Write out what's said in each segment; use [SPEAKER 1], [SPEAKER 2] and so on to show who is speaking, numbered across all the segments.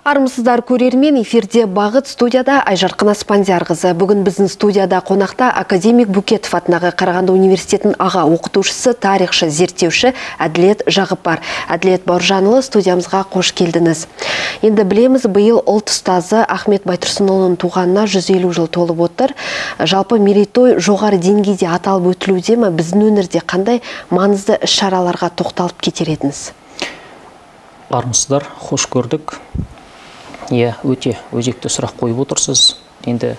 [SPEAKER 1] Армысыздар көрермен, эфирде Бағыт, студияда Айжарқын Аспандиярқызы. Бүгін біздің студияда қонақта академик Букетов атындағы Қарағанды университетінің аға оқытушысы, тарихшы, зерттеуші Әділет Жағыпар. Әділет Бауыржанұлы, студиямызға қош келдіңіз. Енді білеміз, биыл ұлт ұстазы Ахмет Байтұрсынұлының туғанына 150 жыл толып отыр. Жалпы мерейтой жоғары деңгейде аталып өтілуде ме? Біздің өңірде қандай маңызды іс-шараларға тоқталып кетер едіңіз?
[SPEAKER 2] Армысыздар, қош көрдік. Иә, өте өзекті сұрақ қойып отырсыз. Енді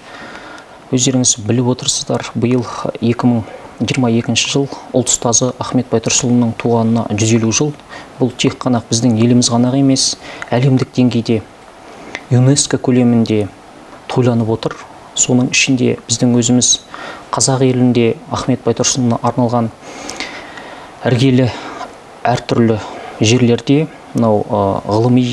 [SPEAKER 2] өздеріңіз біліп отырсыздар, биыл 2022 жыл ұлт ұстазы Ахмет Байтұрсынұлының туғанына 150 жыл. Бұл тек қана біздің еліміз ғана емес, әлемдік деңгейде ЮНЕСКО көлемінде тойланып отыр. Соның ішінде біздің өзіміз қазақ елінде Ахмет Байтұрсынұлына арналған іргелі әртүрлі жерлерде мынау ғылыми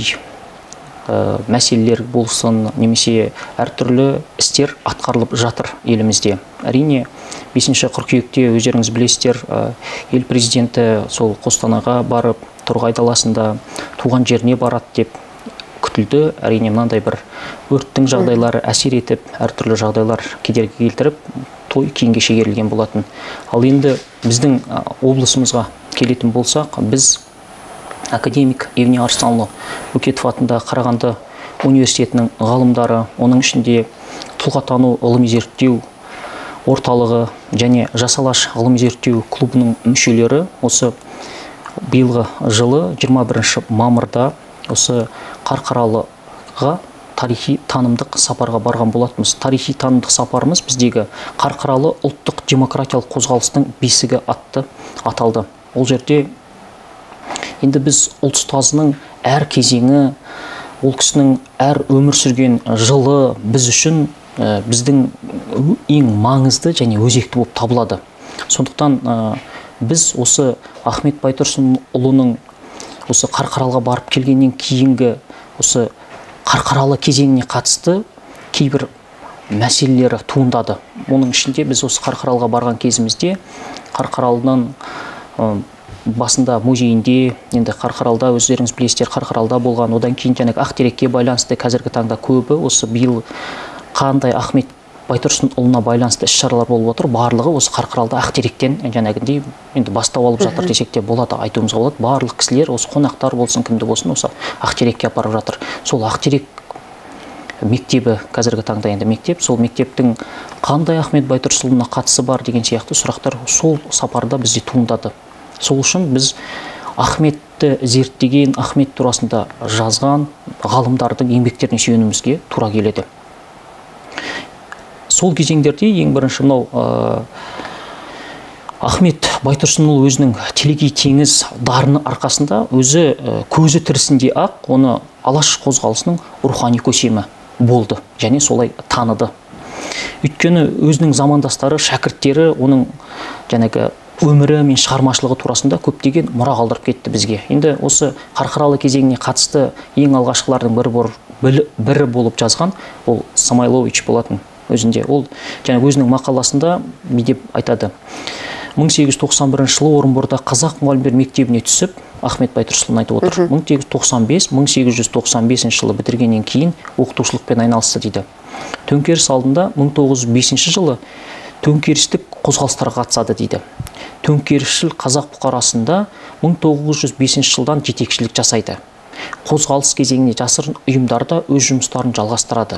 [SPEAKER 2] мәселелер болсын, немесе әртүрлі істер атқарылып жатыр елімізде. Әрине, 5 қыркүйекте өздеріңіз білесіздер, ел президенті сол Қостанайға барып, Торғай даласында туған жеріне барады деп күтілді. Әрине, мынандай бір өрттің жағдайлары әсер етіп, әртүрлі жағдайлар кедергі келтіріп, той кейінге шегерілген болатын. Ал енді біздің облысымызға келетін болсақ, біз академик Евне Арыстанұлы Букетов атындағы Қарағанды университетінің ғалымдары, оның ішінде тұлғатану ғылыми зерттеу орталығы және Жас Алаш ғылыми зерттеу клубының мүшелері осы биылғы жылы 21 мамырда осы Қарқаралыға тарихи танымдық сапарға барған болатынбыз. Тарихи танымдық сапарымыз біздегі Қарқаралы ұлттық демократиялық қозғалыстың бесігі атты аталды. Ол жерде енді біз ұлт ұстазының әр кезеңі, ол кісінің әр өмір сүрген жылы біз үшін біздің ең маңызды және өзекті болып табылады. Сондықтан біз осы Ахмет Байтұрсынұлының осы Қарқаралыға барып келгеннен кейінгі осы Қарқаралы кезеңіне қатысты кейбір мәселелері туындады. Оның ішінде біз осы Қарқаралыға барған кезімізде Қарқаралының басында музейінде, енді Қарқаралда өздеріңіз білесіздер, Қарқаралда болған, одан кейін жаңағы Ақтерекке байланысты қазіргі таңда көбі осы биыл қандай Ахмет Байтұрсынұлына байланысты іс-шаралар болып отыр, барлығы осы Қарқаралда Ақтеректен жаңағындай енді бастау алып жатыр десек те болады, айтуымызға болады. Барлық кісілер, осы қонақтар болсын, кімді болсын, осы Ақтерекке апарып жатыр. Сол Ақтерек мектебі қазіргі таңда енді мектеп, сол мектептің қандай Ахмет Байтұрсынұлына қатысы бар деген сияқты сұрақтар сол сапарда бізде туындады. Сол үшін біз Ахметті зерттеген, Ахмет турасында жазған ғалымдардың еңбектеріне сүйенуімізге тура келеді. Сол кезеңдерде ең бірінші мынау Ахмет Байтұрсынұлы өзінің телегей теңіз дарыны арқасында өзі көзі тірісінде ақ оны Алаш қозғалысының рухани көсемі болды және солай таныды. Өйткені өзінің замандастары, шәкірттері оның жаңағы өмірі мен шығармашылығы турасында көптеген мұра қалдырып кетті бізге. Енді осы Қарқаралы кезеңіне қатысты ең алғашқылардың бірі болып жазған ол Самойлович болатын өзінде. Ол және өзінің мақаласында бүйтіп айтады. 1891 жылы Орынборда қазақ мұғалімдер мектебіне түсіп, Ахмет Байтұрсынұлы айтып отыр. 1895 жылы бітіргеннен кейін оқытушылықпен айналысты дейді. Төңкеріс алдында 1905 жылы төңкерістік қозғалыстарға қатысады дейді. Төңкерісшіл қазақ бұқарасында 1905 жылдан жетекшілік жасайды. Қозғалыс кезеңіне жасырын ұйымдарда өз жұмыстарын жалғастырады.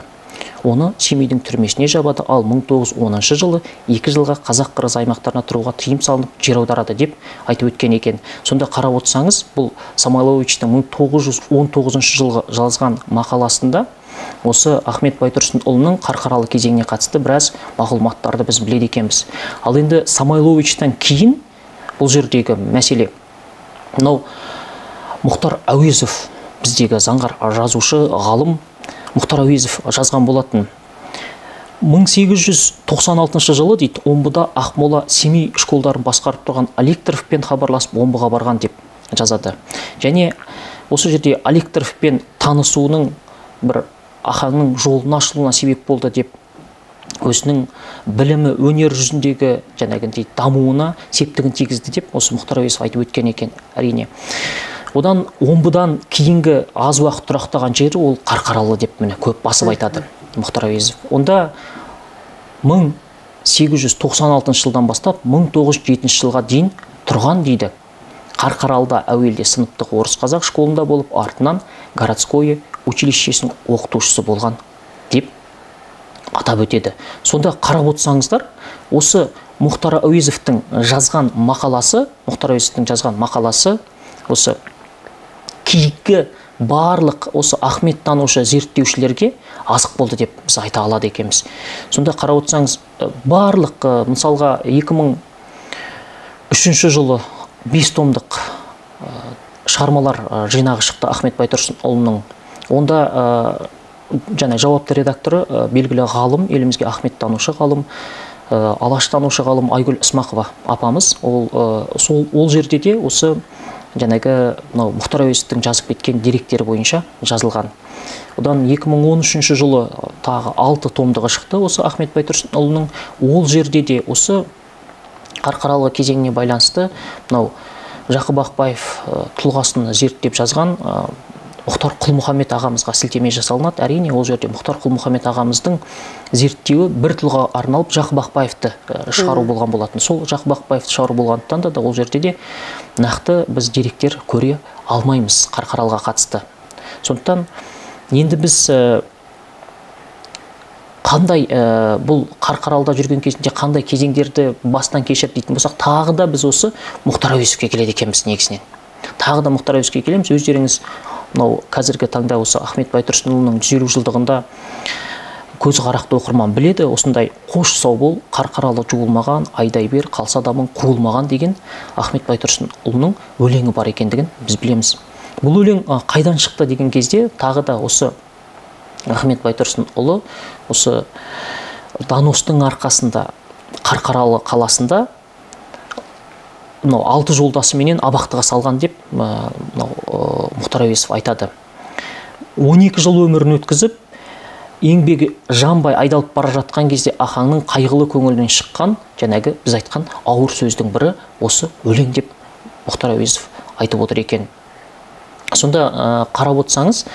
[SPEAKER 2] Оны Семейдің түрмесіне жабады, ал 1910 жылы 2 жылға қазақ-қырғыз аймақтарына тұруға тыйым салынып жер аударады деп айтып өткен екен. Сонда қарап отырсаңыз, бұл Самойловичтің 1919 жылғы жазған мақаласында осы Ахмет Байтұрсынұлының Қарқаралы кезеңіне қатысты біраз мағлұматтарды біз біледі екенбіз. Ал енді Самойловичтан кейін бұл жердегі мәселе мынау Мұхтар Әуезов, біздегі заңғар жазушы, ғалым Мұхтар Әуезов жазған болатын. 1896 жылы дейді, Омбыда Ақмола Семей школдарын басқарып тұрған Алекторовпен хабарласып Омбыға барған деп жазады. Және осы жерде Алекторовпен танысуының бір Ахаңның жолын ашылуына себеп болды деп өзінің білімі өнер жүзіндегі жаңағындай дамуына септігін тигізді деп осы Мұхтар Әуезов айтып өткен екен. Әрине, Одан Омбыдан кейінгі аз уақыт тұрақтаған жері ол Қарқаралы деп міне көп басып айтады Мұхтар Әуезов. Онда 1896 жылдан бастап 1907 жылға дейін тұрған дейді. Қарқаралыда әуелде сыныптық орыс-қазақ школында болып, артынан городское училищесінің оқытушысы болған деп атап өтеді. Сонда қарап отырсаңыздар, осы Мұхтар Әуезовтің жазған мақаласы, Мұхтар Әуезовтің жазған мақаласы осы кейінгі барлық осы Ахмет танушы зерттеушілерге азық болды деп біз айта алады екенбіз. Сонда қарап отырсаңыз, барлық мысалға 2003 жылы 5 томдық шығармалар жинағы шықты Ахмет Байтұрсынұлының. Онда жаңа жауапты редакторы белгілі ғалым, елімізге Ахмет танушы ғалым, Алаш танушы ғалым Айгүл Ысмақова апамыз. Ол жерде де осы жаңағы мынау Мұхтар Әуезовтің жазып кеткен деректері бойынша жазылған. Одан 2013 жылы тағы 6 томдығы шықты осы Ахмет Байтұрсынұлының. Ол жерде де осы Қарқаралы кезеңіне байланысты мынау Жақып Ақбаев тұлғасын зерттеп жазған Мұхтар Құлмұхаммед ағамызға сілтеме жасалынады. Әрине, ол жерде Мұхтар Құлмұхаммед ағамыздың зерттеуі бір тұлға арналып Жақып Ақбаевты шығару болған болатын. Сол Жақып Ақбаевты шығару болғандықтан да ол жерде де нақты біз деректер көре алмаймыз Қарқаралыға қатысты. Сондықтан енді біз қандай бұл Қарқаралыда жүрген кезінде қандай кезеңдерді бастан кешірді дейтін болсақ, тағы да біз осы Мұхтар Әуезовке келеді екенбіз негізінен. Тағы да Мұхтар Әуезовке келеміз. Өздеріңіз мынау қазіргі таңда осы Ахмет Байтұрсынұлының 150 жылдығында көзі қарақты оқырман біледі, осындай қош сау бол, Қарқаралы жуылмаған, айдай бер, қалса адамың қуылмаған деген Ахмет Байтұрсынұлының өлеңі бар екендігін біз білеміз. Бұл өлең қайдан шықты деген кезде тағы да осы Ахмет Байтұрсынұлы осы доностың арқасында Қарқаралы қаласында мынау 6 жолдасыменен абақтыға салған деп мынау Мұхтар Әуезов айтады. 12 жыл өмірін өткізіп, еңбегі жанбай айдалып бара жатқан кезде Ахаңның қайғылы көңілінен шыққан жаңағы біз айтқан ауыр сөздің бірі осы өлең деп Мұхтар Әуезов айтып отыр екен. Сонда қарап отырсаңыз,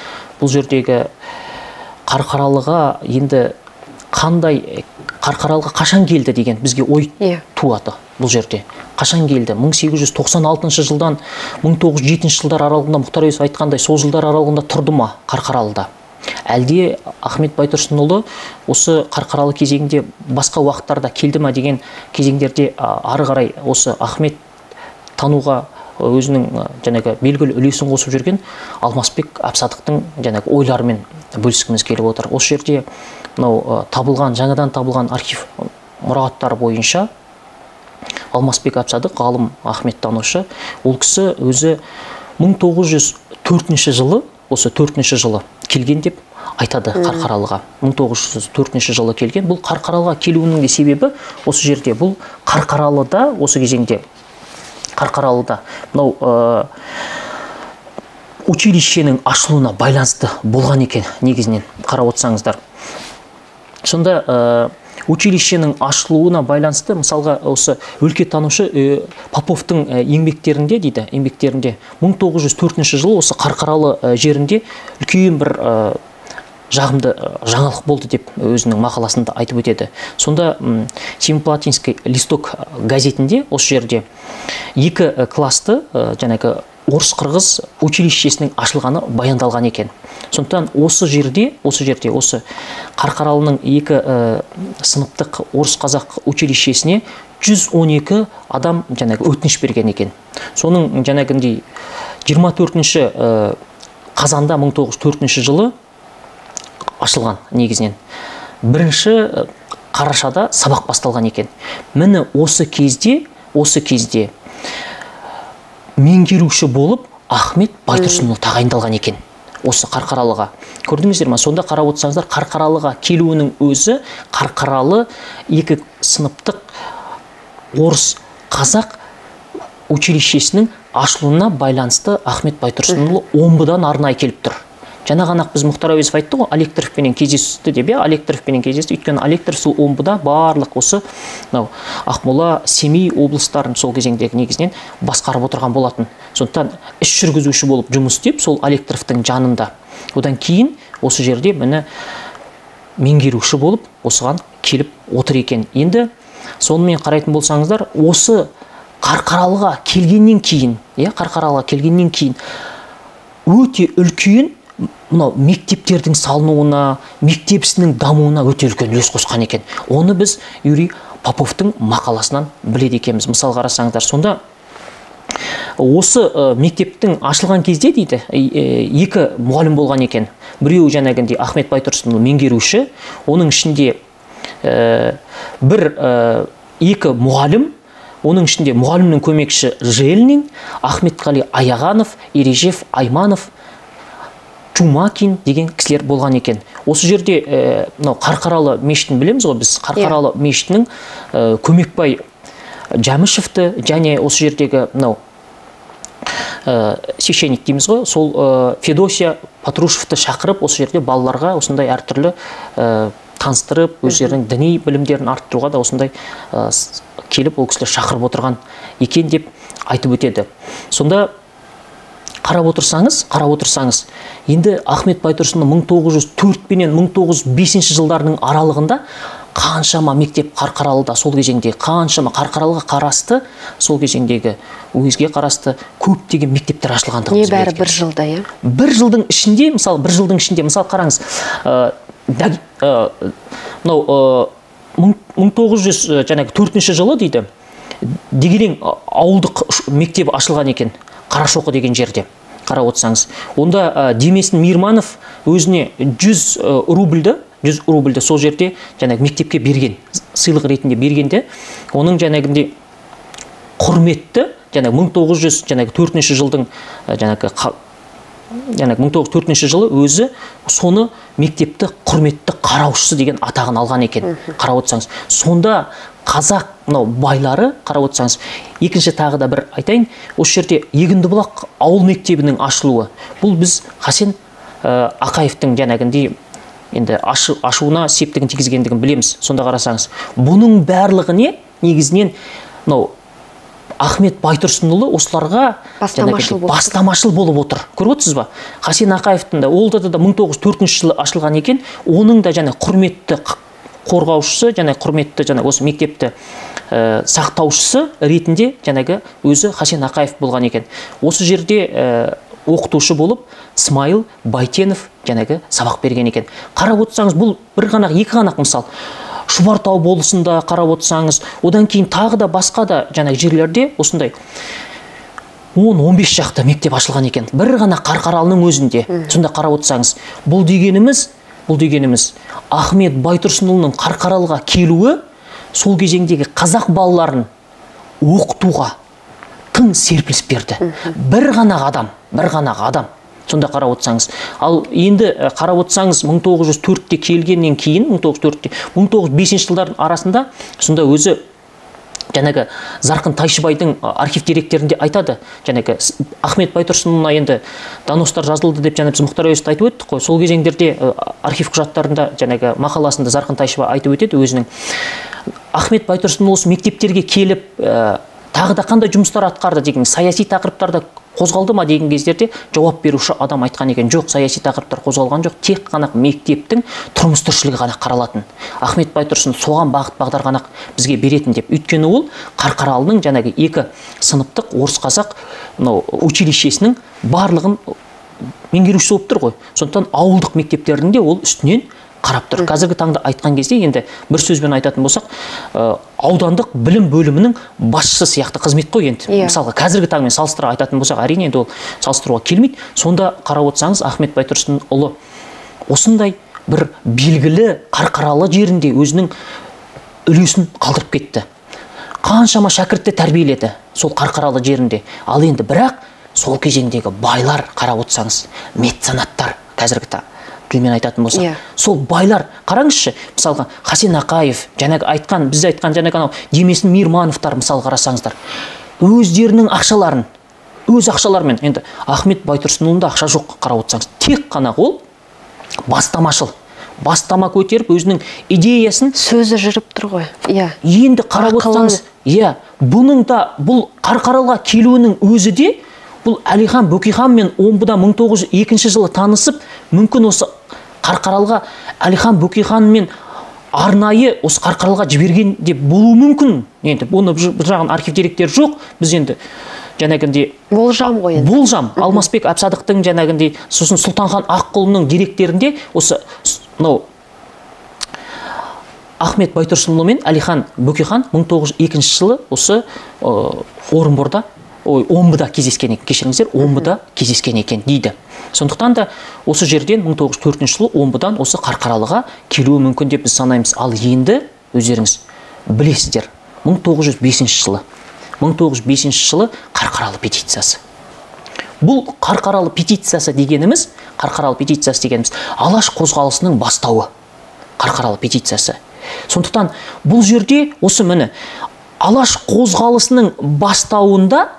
[SPEAKER 2] бұл жердегі Қарқаралыға енді қандай, Қарқаралыға қашан келді деген бізге ой туады бұл жерде. Қашан келді? 1896 жылдан 1907 жылдар аралығында Мұхтар Әуезов айтқандай, сол жылдар аралығында тұрды ма Қарқаралыда? Әлде Ахмет Байтұрсынұлы осы Қарқаралы кезеңінде басқа уақыттарда келді ма деген кезеңдерде ары қарай осы Ахмет тануға өзінің жаңағы белгілі үлесін қосып жүрген Алмасбек Әбсадықтың жаңағы ойларымен бөліскіміз келіп отыр. Осы жерде мынау табылған, жаңадан табылған архив мұрағаттары бойынша Алмасбек Әбсадық, ғалым Ахмет танушы, ол кісі өзі 1904 жылы, осы 4 жылы келген деп айтады Қарқаралыға. 1904 жылы келген. Бұл Қарқаралыға келуінің де себебі осы жерде, бұл Қарқаралыда осы кезеңде Қарқаралыда мынау училищенің ашылуына байланысты болған екен негізінен қарап отырсаңыздар. Сонда училищенің ашылуына байланысты мысалға осы өлкетанушы Поповтың еңбектерінде дейді, еңбектерінде 1904 жылы осы Қарқаралы жерінде үлкен бір жағымды жаңалық болды деп өзінің мақаласында айтып өтеді. Сонда Семипалатинский листок газетінде осы жерде екі классты жаңағы орыс-қырғыз училищесінің ашылғаны баяндалған екен. Сондықтан осы жерде, осы Қарқаралының екі сыныптық орыс-қазақ училищесіне 112 адам жаңағы өтініш берген екен. Соның жаңағындай 24 қазанда 1904 жылы ашылған негізінен. 1 қарашада сабақ басталған екен. Міне осы кезде меңгеруші болып Ахмет Байтұрсынұлы тағайындалған екен осы Қарқаралыға. Көрдіңіздер ме? Сонда қарап отырсаңыздар, Қарқаралыға келуінің өзі Қарқаралы екі сыныптық орыс-қазақ училищесінің ашылуына байланысты Ахмет Байтұрсынұлы Омбыдан арнайы келіп тұр. Жаңа ғана біз Мұхтар Әуезов айтты ғой, Алекторовпенен кездесті деп, иә, Алекторовпенен кездесті. Өйткені Алекторов сол Омбыда барлық осы мынау Ақмола, Семей облыстарын сол кезеңдегі негізінен басқарып отырған болатын. Сондықтан іс жүргізуші болып жұмыс істеп сол Алекторовтың жанында. Одан кейін осы жерде міне меңгеруші болып осыған келіп отыр екен. Енді сонымен қарайтын болсаңыздар, осы Қарқаралыға келгеннен кейін, иә, Қарқаралыға келгеннен кейін өте үлкен мынау мектептердің салынуына, мектеп ісінің дамуына өте үлкен үлес қосқан екен. Оны біз Юрий Поповтың мақаласынан біледі екенбіз. Мысал қарасаңыздар, сонда осы мектептің ашылған кезде дейді, екі мұғалім болған екен. Біреуі жаңағындай Ахмет Байтұрсынұлы меңгеруші, оның ішінде екі мұғалім, оның ішінде мұғалімнің көмекші Желнин, Ахметқали Аяғанов, Ережев Айманов, Чумакин деген кісілер болған екен. Осы жерде мынау Қарқаралы мешітін білеміз ғой біз. Қарқаралы мешітінің Көмекбай Жәмішевті және осы жердегі мынау священник дейміз ғой, сол Федосия Патрушевті шақырып, осы жерде балаларға осындай әртүрлі таныстырып, өздерінің діни білімдерін арттыруға да осындай келіп ол кісілер шақырып отырған екен деп айтып өтеді. Сонда қарап отырсаңыз, енді Ахмет Байтұрсынұлы 1904 пенен 1905 жылдарының аралығында қаншама мектеп Қарқаралыда сол кезеңде, қаншама Қарқаралыға қарасты, сол кезеңдегі уезге қарасты көптеген мектептер ашылғандығын біз
[SPEAKER 1] Небәрі
[SPEAKER 2] біледі
[SPEAKER 1] бір
[SPEAKER 2] екенбіз.
[SPEAKER 1] жылда, иә?
[SPEAKER 2] Бір жылдың ішінде, мысалы, бір жылдың ішінде, мысалы қараңыз, мынау, мың тоғыз жүз, жаңағы төртінші жылы дейді, Дегелең ауылдық мектебі ашылған екен, Қарашоқы деген жерде. Қарап отырсаңыз, онда Демесін Мейірманов өзіне 100 рубльді сол жерде жаңағы мектепке берген, сыйлық ретінде бергенде, оның жаңағындай құрметті, жаңағы мың тоғыз жүз, жаңағы төртінші жылдың, жаңағы жаңағы мың тоғыз жүз төртінші жылы өзі соны мектепті құрметті қараушысы деген атағын алған екен. Қарап отырсаңыз, сонда қазақ мынау байлары, қарап отырсаңыз, екінші тағы да бір айтайын, осы жерде Егіндібұлақ ауыл мектебінің ашылуы. Бұл біз Хасен Ақаевтың жаңағындай енді ашуына септігін тигізгендігін білеміз. Сонда қарасаңыз, бұның барлығы не? Негізінен мынау Ахмет Байтұрсынұлы осыларға
[SPEAKER 1] Бастамашыл
[SPEAKER 2] жаңағыдай
[SPEAKER 1] болып отыр.
[SPEAKER 2] бастамашыл болып отыр. Көріп отырсыз ба? Хасен Ақаевтың да, ол да мың тоғыз жүз төртінші жылы ашылған екен. Оның да жаңа құрметті қорғаушысы, жаңа құрметті жаңа осы мектепті сақтаушысы ретінде жаңағы өзі Хасен Ақаев болған екен. Осы жерде оқытушы болып Смайыл Байтенов жаңағы сабақ берген екен. Қарап отырсаңыз, бұл бір ғана, екі ғана мысал. Шұбартау болысында қарап отырсаңыз, одан кейін тағы да басқа да жаңағы жерлерде осындай 10-15 шақты мектеп ашылған екен. Бір ғана Қарқаралының өзінде. Сонда қарап отырсаңыз, бұл дегеніміз Ахмет Байтұрсынұлының Қарқаралыға келуі сол кезеңдегі қазақ балаларын оқытуға тың серпіліс берді. Бір ғана адам, бір ғана адам. Сонда қарап отырсаңыз. Ал енді қарап отырсаңыз, мың тоғыз жүз төртте келгеннен кейін, мың тоғыз жүз төртте, мың тоғыз жүз бесінші жылдардың арасында сонда өзі жаңағы Зарқын Тайшыбайдың архив деректерінде айтады, жаңағы Ахмет Байтұрсынұлына енді доностар жазылды деп жаңа біз Мұхтар Әуезовті айтып өттік қой. Сол кезеңдерде архив құжаттарында жаңағы мақаласында Зарқын Тайшыбай айтып өтеді өзінің. Ахмет Байтұрсынұлы осы мектептерге келіп, тағы да қандай жұмыстар атқарды деген саяси тақырыптарда қозғалды ма деген кездерде жауап беруші адам айтқан екен, жоқ, саяси тақырыптар қозғалған жоқ, тек қана мектептің тұрмыс тіршілігі ғана қаралатын. Ахмет Байтұрсын соған бағыт бағдар ғана бізге беретін деп. Өйткені ол Қарқаралының жаңағы екі сыныптық орыс-қазақ мынау училищесінің барлығын меңгерушісі болып тұр ғой. Сондықтан ауылдық мектептердің де ол үстінен қарап тұр. Қазіргі таңда айтқан кезде енді бір сөзбен айтатын болсақ, аудандық білім бөлімінің басшысы сияқты қызмет қой енді. Мысалға, қазіргі таңмен салыстыра айтатын болсақ, әрине енді ол салыстыруға келмейді. Сонда қарап отырсаңыз, Ахмет Байтұрсынұлы осындай бір белгілі Қарқаралы жерінде өзінің үлесін қалдырып кетті. Қаншама шәкіртті тәрбиеледі сол Қарқаралы жерінде. Ал енді бірақ сол кезеңдегі байлар, қарап отырсаңыз, меценаттар, қазіргі тілмен айтатын болсақ, сол байлар, қараңызшы, мысалға Хасен Ақаев, жаңағы айтқан, біз айтқан жаңағы анау Демесін Мейірмановтар, мысалы қарасаңыздар, өздерінің ақшаларын, Өз ақшаларымен. Енді Ахмет Байтұрсынұлында ақша жоқ, қарап отырсаңыз. Тек қана ол бастамашыл. Бастама көтеріп, өзінің идеясын
[SPEAKER 1] сөзі жүріп тұр ғой. Иә.
[SPEAKER 2] Енді қарап отырсаңыз, иә, бұның да бұл Қарқаралыға келуінің өзі де бұл Әлихан Бөкейханмен Омбыда 1902 жылы танысып, мүмкін осы Қарқаралыға Әлихан Бөкейханмен арнайы осы Қарқаралыға жіберген деп болуы мүмкін. Енді оны бір жағын архив деректері жоқ. Біз енді жәнегіндей
[SPEAKER 1] болжам ғой енді.
[SPEAKER 2] Болжам. Алмасбек Әбсадықтың жәнегіндей, сосын Сұлтанхан Аққұлының деректерінде осы мынау Ахмет Байтұрсынұлы мен Әлихан Бөкейхан 1902 жылы осы Орынборда, Омбыда кездескен екен, кешіріңіздер, Омбыда кездескен екен дейді. Сондықтан да осы жерден 1904 жылы Омбыдан осы Қарқаралыға келуі мүмкін деп біз санаймыз. Ал енді өздеріңіз білесіздер, 1905 жылы 1905 жылы Қарқаралы петициясы. Бұл Қарқаралы петициясы дегеніміз, Қарқаралы петициясы дегеніміз Алаш қозғалысының бастауы. Қарқаралы петициясы. Сондықтан бұл жерде осы міне Алаш қозғалысының бастауында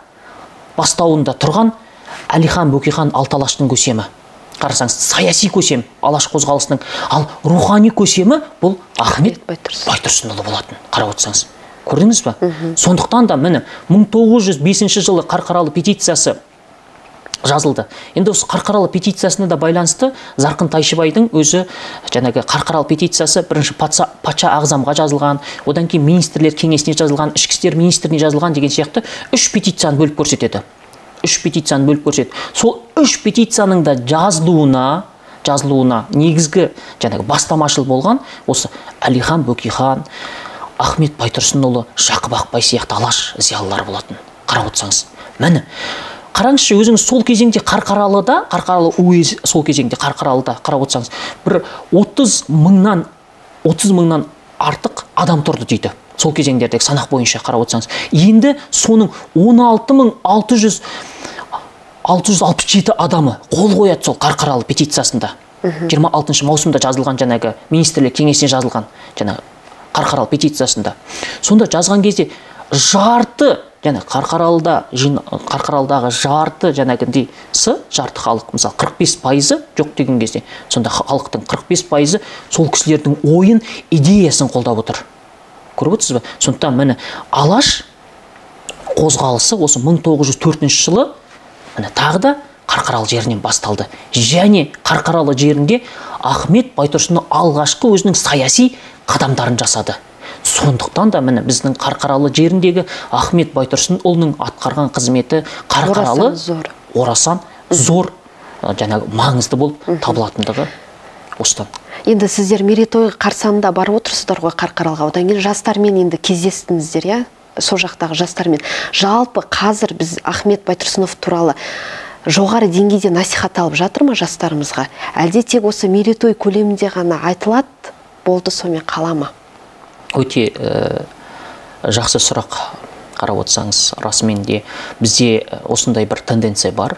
[SPEAKER 2] тұрған Әлихан Бөкейхан алты алаштың көсемі. Қарасаңыз, саяси көсем Алаш қозғалысының, ал рухани көсемі бұл Ахмет Байтұрсынұлы болатын. Қарап отырсаңыз. Көрдіңіз ба? Сондықтан да міне 1905 жылы Қарқаралы петициясы жазылды. Енді осы Қарқаралы петициясына да байланысты Зарқын Тайшыбайдың өзі жаңағы Қарқаралы петициясы бірінші патша ағзамға жазылған, одан кейін министрлер кеңесіне жазылған, ішкі істер министріне жазылған деген сияқты үш петицияны бөліп көрсетеді. Үш петицияны бөліп көрсетеді. Сол үш петицияның да жазылуына негізгі жаңағы бастамашыл болған осы Әлихан Бөкейхан, Ахмет Байтұрсынұлы, Жақып Ақбай сияқты алаш зиялылары болатын. Қарап отырсаңыз. Міне, қараңызшы, өзіңіз сол кезеңде Қарқаралыда, Қарқаралы уезі сол кезеңде Қарқаралыда қарап отырсаңыз, бір 30 мыңнан артық адам тұрды дейді. Сол кезеңдердегі санақ бойынша қарап отырсаңыз. Енді соның 16.667 адамы қол қояды сол Қарқаралы петициясында. 26 маусымда жазылған жаңағы министрлер кеңесіне жазылған жаңағы Қарқаралы петициясында. Сонда жазған кезде жарты, және Қарқаралыдағы жарты жәнегіндей жарты халық, мысалы 45% жоқ деген кезде, сонда халықтың 45% сол кісілердің ойын, идеясын қолдап отыр. Көріп отырсыз ба? Сондықтан міне Алаш қозғалысы осы 1904 жылы міне тағы да Қарқаралы жерінен басталды. Және Қарқаралы жерінде Ахмет Байтұрсынұлы алғашқы өзінің саяси қадамдарын жасады. Сондықтан да міне біздің Қарқаралы жеріндегі Ахмет Байтұрсынұлының атқарған қызметі Қарқаралы орасан зор жаңағы маңызды болып табылатындығы осыдан.
[SPEAKER 1] Енді сіздер мерейтой қарсаңында барып отырсыздар ғой Қарқаралыға. Одан кейін жастармен енді кездестіңіздер, иә? Сол жақтағы жастармен. Жалпы қазір біз Ахмет Байтұрсынов туралы жоғары деңгейде насихат алып жатыр ма жастарымызға? Әлде тек осы мерейтой көлемінде ғана айтылады, болды сонымен қала ма?
[SPEAKER 2] Өте жақсы сұрақ. Қарап отырсаңыз, расымен де бізде осындай бір тенденция бар.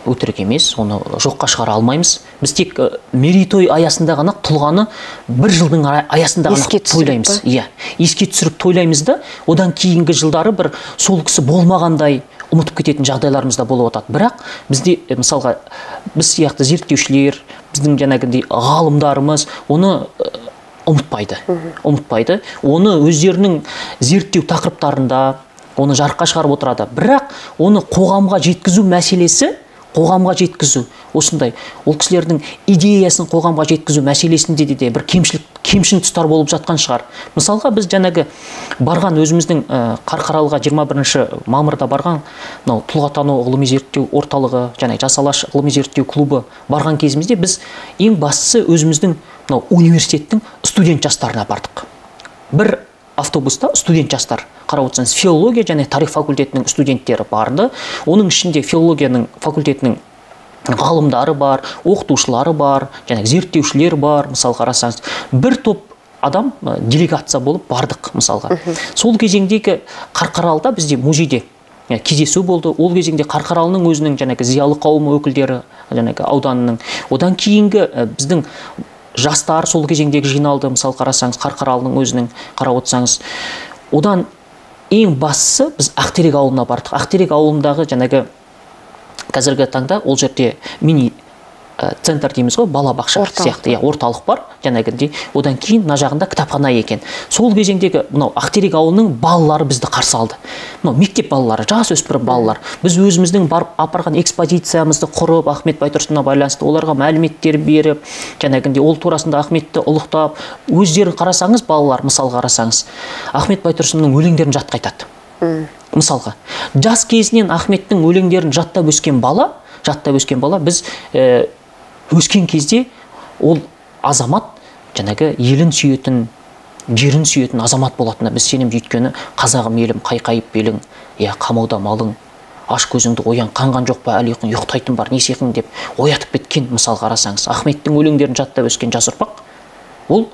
[SPEAKER 2] Өтірік емес, оны жоққа шығара алмаймыз. Біз тек мерейтой аясында ғана тұлғаны бір жылдың аясында ғана тойлаймыз. Иә, еске түсіріп тойлаймыз да, одан кейінгі жылдары бір сол кісі болмағандай ұмытып кететін жағдайларымыз да болып отырады. Бірақ бізде, мысалға, біз сияқты зерттеушілер, біздің жаңағындай ғалымдарымыз оны ұмытпайды. Ұмытпайды. Оны өздерінің зерттеу тақырыптарында оны жарыққа шығарып отырады. Бірақ оны қоғамға жеткізу мәселесі, қоғамға жеткізу, осындай ол кісілердің идеясын қоғамға жеткізу мәселесінде де бір кемшін тұстар болып жатқан шығар. Мысалға, біз жаңағы барған өзіміздің Қарқаралыға 21 мамырда барған мынау тұлғатану ғылыми зерттеу орталығы және Жас Алаш ғылыми зерттеу клубы барған кезімізде біз ең бастысы өзіміздің мынау университеттің студент жастарына бардық. Бір автобуста студент жастар, қарап отырсаңыз, филология және тарих факультетінің студенттері барды. Оның ішінде филологияның факультетінің ғалымдары бар, оқытушылары бар, және зерттеушілер бар. Мысалы қарасаңыз, бір топ адам делегация болып бардық мысалға. Сол кезеңдегі Қарқаралыда бізде музейде кездесу болды. Ол кезеңде Қарқаралының өзінің жаңағы зиялы қауымы өкілдері, жаңағы ауданының, одан кейінгі біздің жастар сол кезеңдегі жиналды. Мысалы қарасаңыз, Қарқаралының өзінің қарап отырсаңыз, одан ең бастысы біз Ақтерек ауылына бардық. Ақтерек ауылындағы жаңағы Қазіргі таңда ол жерде мини центр дейміз ғой, балабақша сияқты, иә, орталық бар, жаңағыдей. Одан кейін мына жағында кітапхана екен. Сол кезеңдегі мынау Ақтерек ауылының балалары бізді қарсы алды. Мынау мектеп балалары, жасөспірім балалар. Біз өзіміздің барып апарған экспозициямызды құрып, Ахмет Байтұрсынына байланысты оларға мәліметтер беріп, жаңағыдей ол турасында Ахметті ұлықтап, өздерін қарасаңыз, балалар, мысалға қарасаңыз, Ахмет Байтұрсынның өлеңдерін жатқа айтады. Мысалға, жас кезінен Ахметтің өлеңдерін жаттап өскен бала, біз өскен кезде ол азамат жаңағы елін сүйетін, жерін сүйетін азамат болатынына біз сенеміз. Өйткені қазағым елім, қайқайып белің, иә, қамауда малың, аш көзіңді оян, қанған жоқ па әлі ұйқың, ұйықтайтын бар не сиқың деп оятып кеткен. Мысал қарасаңыз, Ахметтің өлеңдерін жаттап өскен жас ұрпақ ол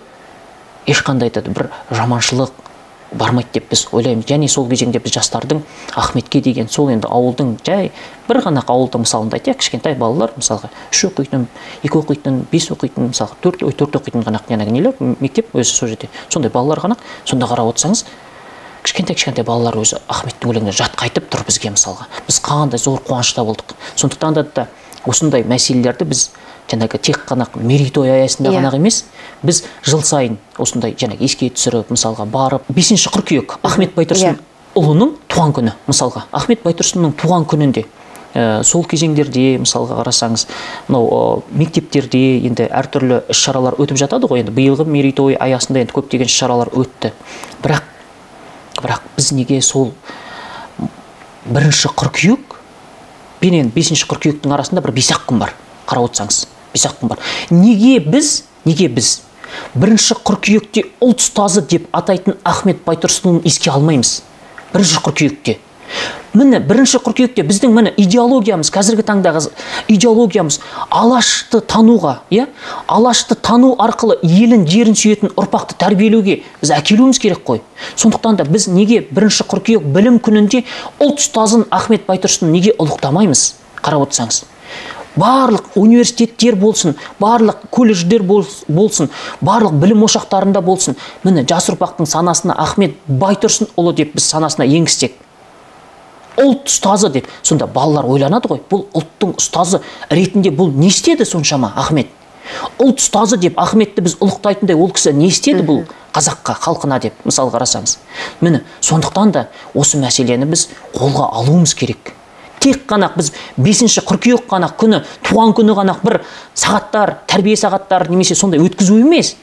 [SPEAKER 2] ешқандай да бір жаманшылық бармайды деп біз ойлаймыз. Және сол кезеңде біз жастардың Ахметке деген сол енді ауылдың жай бір ғана ауылдың мысалында айтайық, кішкентай балалар, мысалға 3 оқитын, 2 оқитын, 5 оқитын, мысалға 4 оқитын ғана жаңағы нелер, мектеп өзі сол жерде сондай балалар ғана. Сонда қарап отырсаңыз, кішкентай балалар өзі Ахметтің өлеңін жатқа айтып тұр бізге. Мысалға, біз қандай зор қуанышта болдық. Сондықтан да осындай мәселелерді біз жаңағы тек қана мерейтой аясында ғана емес, біз жыл сайын осындай жаңағы еске түсіріп, мысалға барып 5 қыркүйек Ахмет Байтұрсын ұлының туған күні, мысалға Ахмет Байтұрсынның туған күнінде сол кезеңдерде, мысалға қарасаңыз, мынау мектептерде енді әртүрлі іс-шаралар өтіп жатады ғой. Енді биылғы мерейтой аясында енді көптеген іс-шаралар өтті. Бірақ біз неге сол 1 қыркүйек пенен 5 қыркүйектің арасында бір 5-ақ күн бар, қарап отырсаңыз, 5-ақ күн бар. Неге біз 1 қыркүйекте ұлт ұстазы деп атайтын Ахмет Байтұрсынұлын еске алмаймыз? 1 қыркүйекте. Міне 1 қыркүйекте біздің міне идеологиямыз, қазіргі таңдағы идеологиямыз Алашты тануға, иә? Алашты тану арқылы елін, жерін сүйетін ұрпақты тәрбиелеуге біз әкелуіміз керек қой. Сондықтан да біз неге 1 қыркүйек білім күнінде ұлт ұстазын Ахмет Байтұрсынын неге ұлықтамаймыз? Қарап отырсаңыз, барлық университеттер болсын, барлық колледждер болсын, барлық білім ошақтарында болсын, міне жас ұрпақтың санасына Ахмет Байтұрсынұлы деп біз санасына енгізсек, ұлт ұстазы деп, сонда балалар ойланады ғой, бұл ұлттың ұстазы ретінде бұл не істеді соншама Ахмет? Ұлт ұстазы деп Ахметті біз ұлықтайтындай ол кісі не істеді бұл қазаққа, халқына деп, мысалы қарасаңыз. Міне, сондықтан да осы мәселені біз қолға алуымыз керек. Тек қана біз 5 қыркүйек қана күні, туған күні ғана бір сағаттар, тәрбие сағаттар немесе сондай өткізу емес.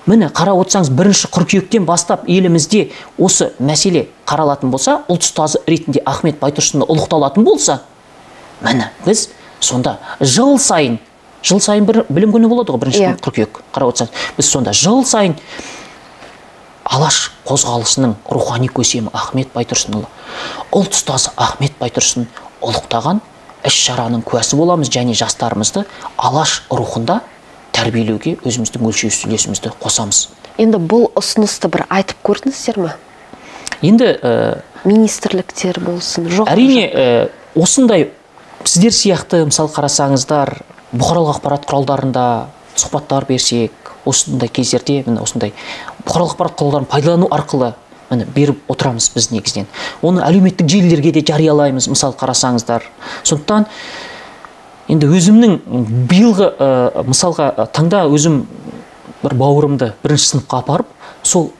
[SPEAKER 2] Міне қарап отырсаңыз, 1 қыркүйектен бастап елімізде осы мәселе қаралатын болса, ұлт ұстазы ретінде Ахмет Байтұрсынұлы ұлықталатын болса, міне біз сонда жыл сайын бір білім күні болады ғой, 1 қыркүйек, қарап отырсаңыз, біз сонда жыл сайын Алаш қозғалысының рухани көсемі Ахмет Байтұрсынұлы, ұлт ұстазы Ахмет Байтұрсын ұлықтаған іс-шараның куәсі боламыз және жастарымызды Алаш рухында тәрбиелеуге өзіміздің өлшеусіз үлесімізді қосамыз.
[SPEAKER 1] Енді бұл ұсынысты бір айтып көрдіңіздер ме?
[SPEAKER 2] Енді
[SPEAKER 1] министрліктер болсын, жоқ.
[SPEAKER 2] Әрине, осындай сіздер сияқты, мысалы қарасаңыздар, бұқаралық ақпарат құралдарында сұхбаттар берсек, осындай кездерде міне осындай бұқаралық ақпарат құралдарын пайдалану арқылы міне беріп отырамыз біз негізінен. Оны әлеуметтік желілерге де жариялаймыз, мысалы қарасаңыздар. Сондықтан енді өзімнің биылғы мысалға таңда өзім бір бауырымды 1 сыныпқа апарып, сол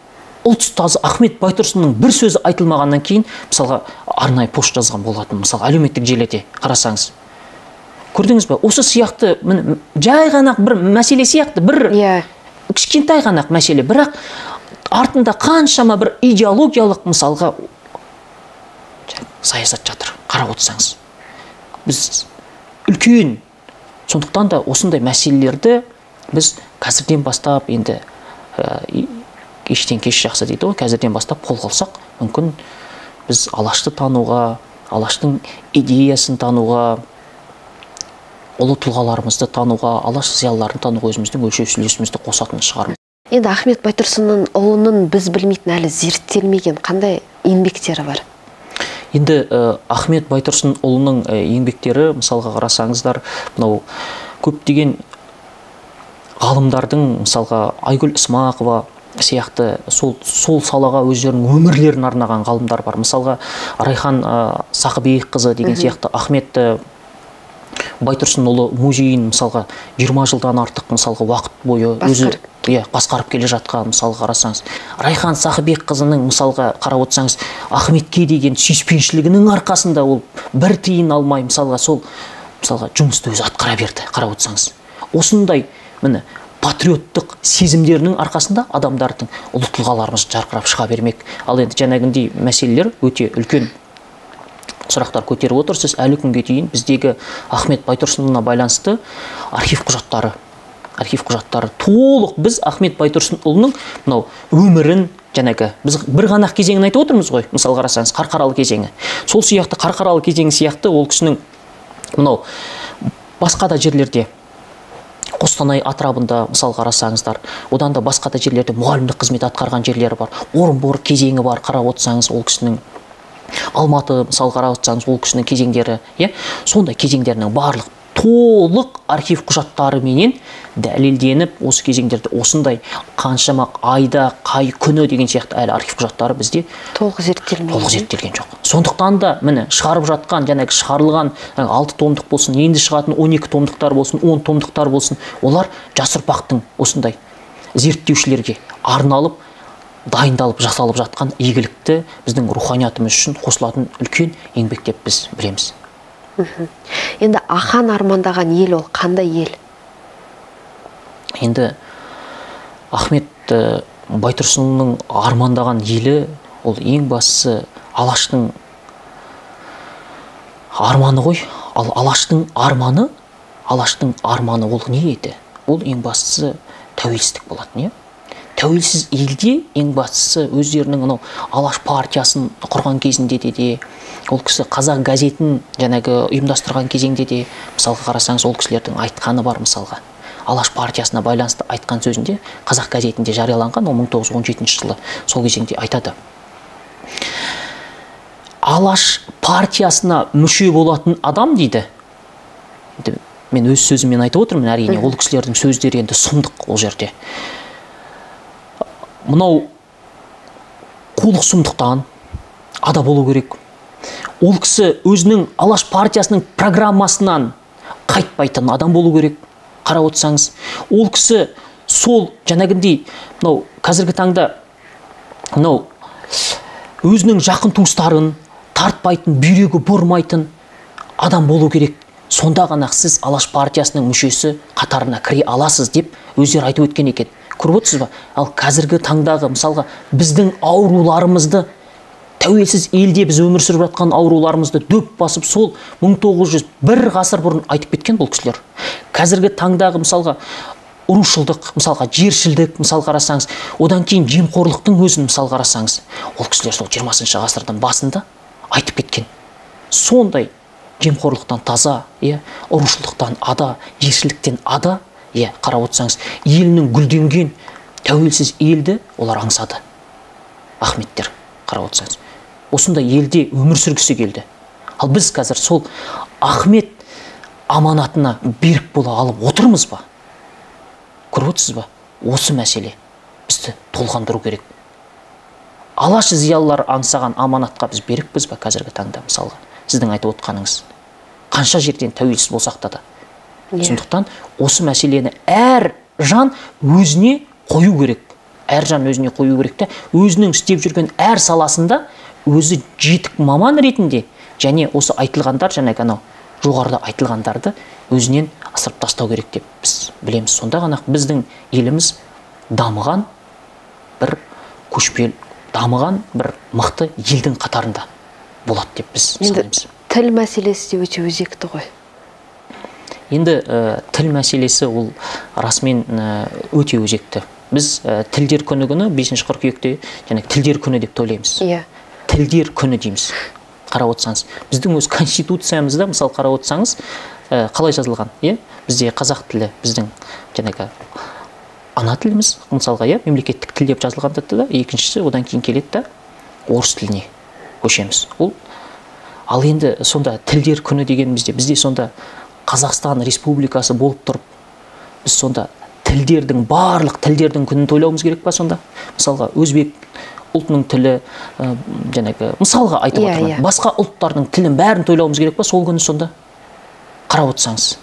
[SPEAKER 2] ұлт ұстазы Ахмет Байтұрсынның бір сөзі айтылмағаннан кейін мысалға арнайы пост жазған болатын, мысалы әлеуметтік желіде қарасаңыз. Көрдіңіз бе? Осы сияқты міне жай ғана бір мәселе сияқты, бір кішкентай ғана мәселе, бірақ артында қаншама бір идеологиялық мысалға саясат жатыр, қарап отырсаңыз. Біз үлкен, сондықтан да осындай мәселелерді біз қазірден бастап, енді кештен кеш жақсы дейді ғой, қазірден бастап қолға алсақ, мүмкін біз Алашты тануға, Алаштың идеясын тануға, ұлы тұлғаларымызды тануға, Алаш зиялыларын тануға өзіміздің өлшеусіз үлесімізді қосатын шығармыз.
[SPEAKER 1] Енді Ахмет Байтұрсынның ұлының біз білмейтін әлі зерттелмеген қандай еңбектері бар?
[SPEAKER 2] Енді Ахмет Байтұрсын ұлының еңбектері, мысалға қарасаңыздар, мынау көптеген ғалымдардың, мысалға Айгүл Ысмақова сияқты сол салаға өздерінің өмірлерін арнаған ғалымдар бар. Мысалға Райхан Сақыбекқызы деген сияқты Ахмет Байтұрсынұлы музейін мысалға 20 жылдан артық мысалға уақыт бойы өзі басқарып келе жатқан, мысалға қарасаңыз, Райхан Сақыбекқызының мысалға қарап отырсаңыз, Ахметке деген сүйіспеншілігінің арқасында ол бір тиын алмай мысалға сол мысалға жұмысты өзі атқара берді, қарап отырсаңыз. Осындай міне патриоттық сезімдерінің арқасында адамдардың ұлы тұлғаларымыз жарқырап шыға бермек. Ал енді жаңағындай мәселелер өте үлкен сұрақтар көтеріп отырсыз. Әлі күнге дейін біздегі Ахмет Байтұрсынұлына байланысты архив құжаттары толық. Біз Ахмет Байтұрсынұлының мынау өмірін жаңағы біз бір ғана кезеңін айтып отырмыз ғой, мысалы қарасаңыз, Қарқаралы кезеңі. Сол сияқты Қарқаралы кезеңі сияқты ол кісінің мынау басқа да жерлерде, Қостанай атырабында мысал қарасаңыздар, одан да басқа да жерлерде мұғалімдік қызмет атқарған жерлері бар. Орынбор кезеңі бар, қарап отырсаңыз, ол кісінің Алматы, мысал қарап отырсаңыз, ол кісінің кезеңдері, иә, сондай кезеңдерінің барлық толық архив құжаттарыменен дәлелденіп, осы кезеңдерде осындай қаншама айда, қай күні деген сияқты әлі архив құжаттары бізде
[SPEAKER 1] толық зерттелмеген.
[SPEAKER 2] Толық зерттелген жоқ. Сондықтан да міне шығарып жатқан, жаңағы шығарылған 6 томдық болсын, енді шығатын 12 томдықтар болсын, 10 томдықтар болсын, олар жас ұрпақтың осындай зерттеушілерге арналып, дайындалып, жасалып жатқан игілікті біздің руханиятымыз үшін қосылатын үлкен еңбек деп біз білеміз.
[SPEAKER 1] Енді Ахан армандаған ел ол қандай ел?
[SPEAKER 2] Енді Ахмет Байтұрсынұлының армандаған елі ол ең бастысы Алаштың арманы ғой. Ал Алаштың арманы ол не еді? Ол ең бастысы тәуелсіздік болатын, иә? Тәуелсіз елде ең бастысы өздерінің анау Алаш партиясын құрған кезінде де, ол кісі Қазақ газетін жаңағы ұйымдастырған кезеңде де, мысалға қарасаңыз, ол кісілердің айтқаны бар, мысалға. Алаш партиясына байланысты айтқан сөзінде Қазақ газетінде жарияланған, ол 1917 жылы сол кезеңде айтады. Алаш партиясына мүше болатын адам дейді. Енді мен өз сөзіммен айтып отырмын, әрине, ол кісілердің сөздері енді сұмдық ол жерде. Мынау қулық сұмдықтан ада болу керек. Ол кісі өзінің Алаш партиясының программасынан қайтпайтын адам болу керек, қарап отырсаңыз. Ол кісі сол жаңағындай мынау қазіргі таңда мынау өзінің жақын туыстарын тартпайтын, бүйрегі бұрмайтын адам болу керек. Сонда ғана сіз Алаш партиясының мүшесі қатарына кіре аласыз деп өздері айтып өткен екен. Көріп отырсыз ба? Ал қазіргі таңдағы мысалға біздің ауруларымызды, тәуелсіз елде біз өмір сүріп жатқан ауруларымызды дөп басып сол 1901 ғасыр бұрын айтып кеткен бұл кісілер. Қазіргі таңдағы мысалға рушылдық, мысалға жершілдік, мысал қарасаңыз, одан кейін жемқорлықтың өзін мысал қарасаңыз, ол кісілер сол 20 ғасырдың басында айтып кеткен. Сондай жемқорлықтан таза, рушылдықтан ада, жершілдіктен ада, қарап отырсаңыз, елінің гүлденген тәуелсіз елді олар аңсады. Ахметтер, қарап отырсаңыз, осындай елде өмір сүргісі келді. Ал біз қазір сол Ахмет аманатына берік бола алып отырмыз ба? Көріп отырсыз ба? Осы мәселе бізді толғандыру керек. Алаш зиялылары аңсаған аманатқа біз берікпіз ба қазіргі таңда, мысалға? Сіздің айтып отқаныңыз. Қанша жерден тәуелсіз болсақ та да. Сондықтан осы мәселені әр жан өзіне қою керек. Әр жан өзіне қою керек те, өзінің істеп жүрген әр саласында өзі жетік маман ретінде және осы айтылғандар, жаңағы анау жоғарыда айтылғандарды өзінен асырып тастау керек деп біз білеміз. Сонда ғана біздің еліміз дамыған бір көшпелі, дамыған бір мықты елдің қатарында болады деп біз санаймыз.
[SPEAKER 1] Тіл мәселесі де өте өзекті ғой.
[SPEAKER 2] Енді тіл мәселесі ол расымен өте өзекті. Біз тілдер күні күні 5 қыркүйекте және тілдер күні деп тойлаймыз. Тілдер күні дейміз. Қарап отырсаңыз, біздің өз конституциямызда, мысалы қарап отырсаңыз, қалай жазылған? Бізде қазақ тілі біздің жаңағы ана тіліміз, мысалға, мемлекеттік тіл деп жазылған да, екіншісі одан кейін келеді да орыс тіліне көшеміз. Ол ал енді сонда тілдер күні дегенімізде бізде сонда Қазақстан Республикасы болып тұрып, біз сонда тілдердің, барлық тілдердің күнін тойлауымыз керек па сонда? Мысалға, өзбек ұлтының тілі, жаңағы, мысалға айтып отырмын, басқа ұлттардың тілін бәрін тойлауымыз керек па сол күні сонда? Қарап отырсаңыз,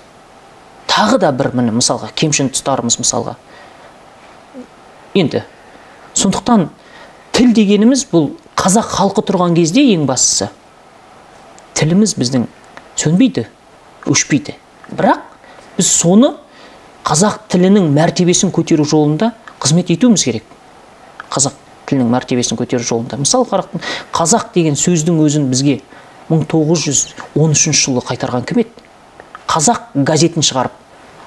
[SPEAKER 2] тағы да бір міне мысалға кемшін тұстарымыз мысалға. Енді сондықтан тіл дегеніміз бұл қазақ халқы тұрған кезде ең бастысы тіліміз біздің сөнбейді, өшпейді. Бірақ біз соны қазақ тілінің мәртебесін көтеру жолында қызмет етуіміз керек. Қазақ тілінің мәртебесін көтеру жолында. Мысалы, қазақ деген сөздің өзін бізге 1913 жылы қайтарған кім еді? Қазақ газетін шығарып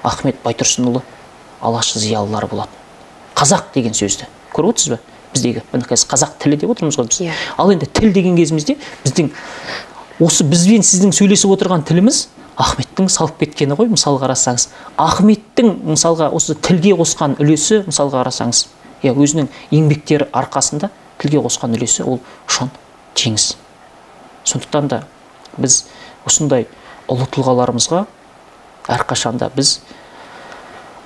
[SPEAKER 2] Ахмет Байтұрсынұлы Алаш зиялылары болатын. Қазақ деген сөзді көріп отырсыз ба? Біздегі міне қазір қазақ тілі деп отырмыз ғой біз. Ал енді тіл деген кезімізде біздің осы бізбен сіздің сөйлесіп отырған тіліміз Ахметтің салып кеткені ғой, мысалға қарасаңыз. Ахметтің мысалға осы тілге қосқан үлесі, мысалға қарасаңыз, иә, өзінің еңбектері арқасында тілге қосқан үлесі ол ұшан теңіз. Сондықтан да біз осындай ұлы тұлғаларымызға әрқашанда біз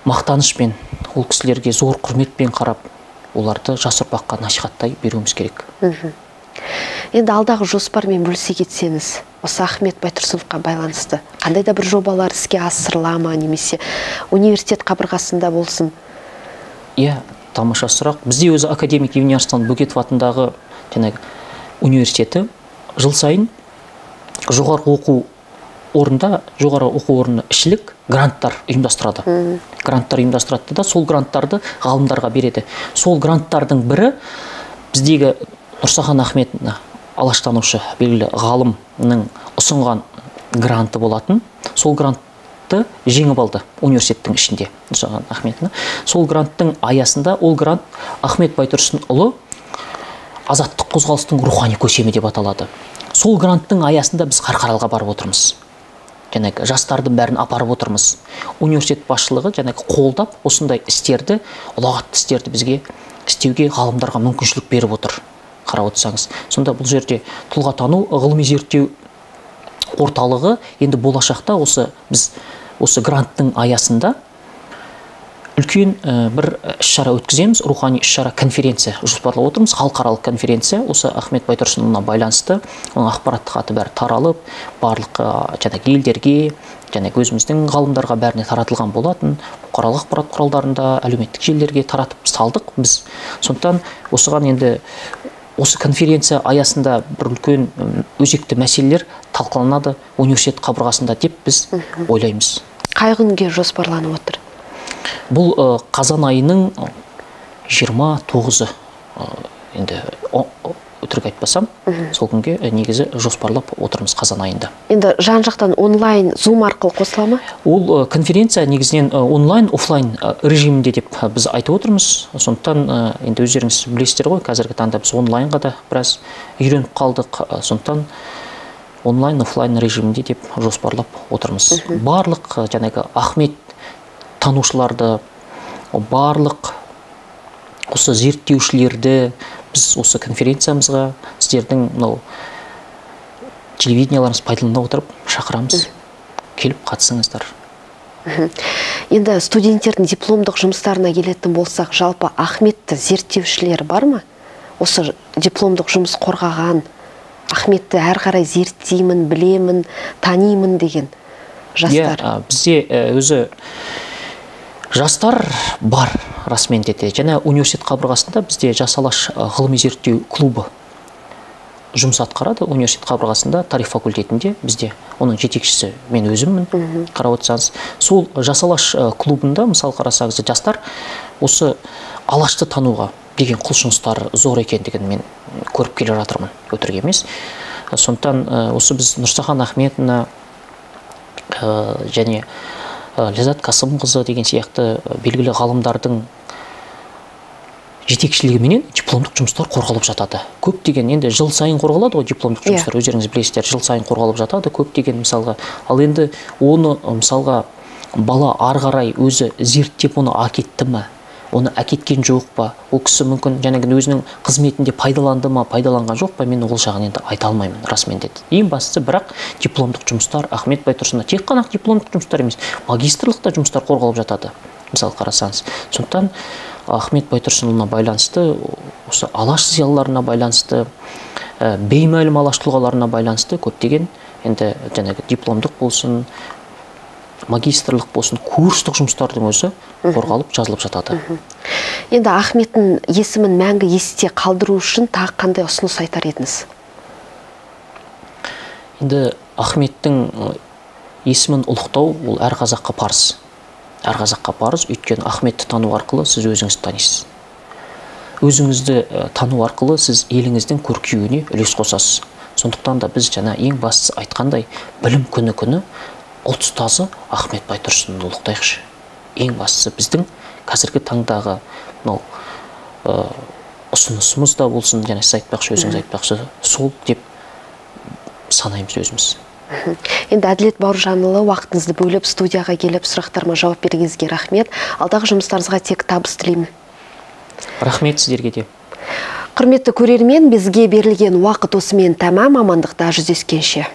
[SPEAKER 2] мақтанышпен, ол кісілерге зор құрметпен қарап, оларды жас ұрпаққа насихаттай беруіміз керек.
[SPEAKER 1] Енді алдағы жоспармен бөлісе кетсеңіз, осы Ахмет Байтұрсыновқа байланысты қандай да бір жобалар іске асырыла ма, немесе университет қабырғасында болсын?
[SPEAKER 2] Иә, тамаша сұрақ. Бізде өзі академик Евгений Арслан Бөкетов атындағы жаңағы университеті жыл сайын жоғарғы оқу орында, жоғары оқу орны ішілік гранттар ұйымдастырады. Гранттар ұйымдастырады да, сол гранттарды ғалымдарға береді. Сол гранттардың бірі біздегі Нұрсахан Ахмет алаштанушы белгілі ғалымның ұсынған гранты болатын. Сол грантты жеңіп алды университеттің ішінде Нұрсахан Ахметовна. Сол гранттың аясында ол грант Ахмет Байтұрсынұлы азаттық қозғалыстың рухани көсемі деп аталады. Сол гранттың аясында біз Қарқаралыға барып отырмыз. Жаңағы жастардың бәрін апарып отырмыз. Университет басшылығы жаңағы қолдап осындай істерді, ұлағатты істерді бізге істеуге ғалымдарға мүмкіншілік беріп отыр. Қарап отырсаңыз. Сонда бұл жерде тұлғатану ғылыми зерттеу орталығы енді болашақта осы біз осы гранттың аясында үлкен бір іс-шара өткіземіз, рухани іс-шара конференция жоспарлап отырмыз, халықаралық конференция осы Ахмет Байтұрсынұлына байланысты, оның ақпараттық хаты бәрі таралып, барлық жаңағы елдерге, жаңағы өзіміздің ғалымдарға бәріне таратылған болатын, бұқаралық ақпарат құралдарында, әлеуметтік желілерге таратып салдық біз. Сондықтан осыған енді осы конференция аясында бір үлкен өзекті мәселелер талқыланады университет қабырғасында деп біз ойлаймыз.
[SPEAKER 1] Қай күнге жоспарланып отыр?
[SPEAKER 2] Бұл қазан айының 29-ы, енді өтірік айтпасам, сол күнге негізі жоспарлап отырмыз қазан айында.
[SPEAKER 1] Енді жан-жақтан онлайн Zoom арқылы қосыла ма?
[SPEAKER 2] Ол конференция негізінен онлайн, офлайн режимінде деп біз айтып отырмыз. Сондықтан енді өздеріңіз білесіздер ғой, қазіргі таңда біз онлайнға да біраз үйреніп қалдық. Сондықтан онлайн, офлайн режимінде деп жоспарлап отырмыз. Барлық жаңағы Ахмет танушыларды, барлық осы зерттеушілерді біз осы конференциямызға сіздердің мынау телевиденияларыңыз пайдалана отырып шақырамыз. Келіп қатысыңыздар.
[SPEAKER 1] Енді студенттердің дипломдық жұмыстарына келетін болсақ, жалпы Ахметті зерттеушілер бар ма? Осы дипломдық жұмыс қорғаған, Ахметті әрі қарай зерттеймін, білемін, танимын деген жастар.
[SPEAKER 2] Иә, бізде өзі жастар бар расымен де. Және университет қабырғасында бізде Жас Алаш ғылыми зерттеу клубы жұмыс атқарады. Университет қабырғасында тарих факультетінде бізде оның жетекшісі мен өзіммін, қарап отырсаңыз. Сол Жас Алаш клубында, мысалы қарасаңыз, жастар осы Алашты тануға деген құлшыныстары зор екендігін мен көріп келе жатырмын, өтірік емес. Сондықтан осы біз Нұрсахан Ахметовна және Ләззат Қасымқызы деген сияқты белгілі ғалымдардың жетекшілігіменен дипломдық жұмыстар қорғалып жатады. Көптеген енді жыл сайын қорғалады ғой дипломдық жұмыстар, өздеріңіз білесіздер, жыл сайын қорғалып жатады көптеген мысалға. Ал енді оны мысалға бала ары қарай өзі зерттеп оны әкетті ме, оны әкеткен жоқ па, ол кісі мүмкін жаңағы өзінің қызметінде пайдаланды ма, пайдаланған жоқ па, мен ол жағын енді айта алмаймын расымен де. Ең бастысы бірақ дипломдық жұмыстар Ахмет Байтұрсынұлы тек қана дипломдық жұмыстар емес, магистрлық та жұмыстар қорғалып жатады. Мысалы қарасаңыз. Сондықтан Ахмет Байтұрсынұлына байланысты, осы Алаш зиялыларына байланысты, беймәлім Алаш тұлғаларына байланысты көптеген енді жаңағы дипломдық болсын, Магистрлық болсын, курстық жұмыстардың өзі қорғалып жазылып жатады.
[SPEAKER 1] Енді Ахметтің есімін мәңгі есте қалдыру үшін тағы қандай ұсыныс айтар едіңіз?
[SPEAKER 2] Енді Ахметтің есімін ұлықтау ол әр қазаққа парыз. Әр қазаққа парыз, өйткені Ахметті тану арқылы сіз өзіңізді танисыз. Өзіңізді тану арқылы сіз еліңіздің көркеюіне үлес қосасыз. Сондықтан да біз жаңа ең бастысы айтқандай, білім күні ұлт ұстазы Ахмет Байтұрсынұлын ұлықтайықшы. Ең бастысы біздің қазіргі таңдағы мынау ұсынысымыз да болсын, және сіз айтпақшы, өзіңіз айтпақшы, сол деп санаймыз өзіміз.
[SPEAKER 1] Енді Әділет Бауыржанұлы, уақытыңызды бөліп студияға келіп сұрақтарыма жауап бергеніңізге рахмет. Алдағы жұмыстарыңызға тек табыс тілеймін.
[SPEAKER 2] Рахмет сіздерге де.
[SPEAKER 1] Құрметті көрермен, бізге берілген уақыт осымен тәмам. Амандықта жүздескенше.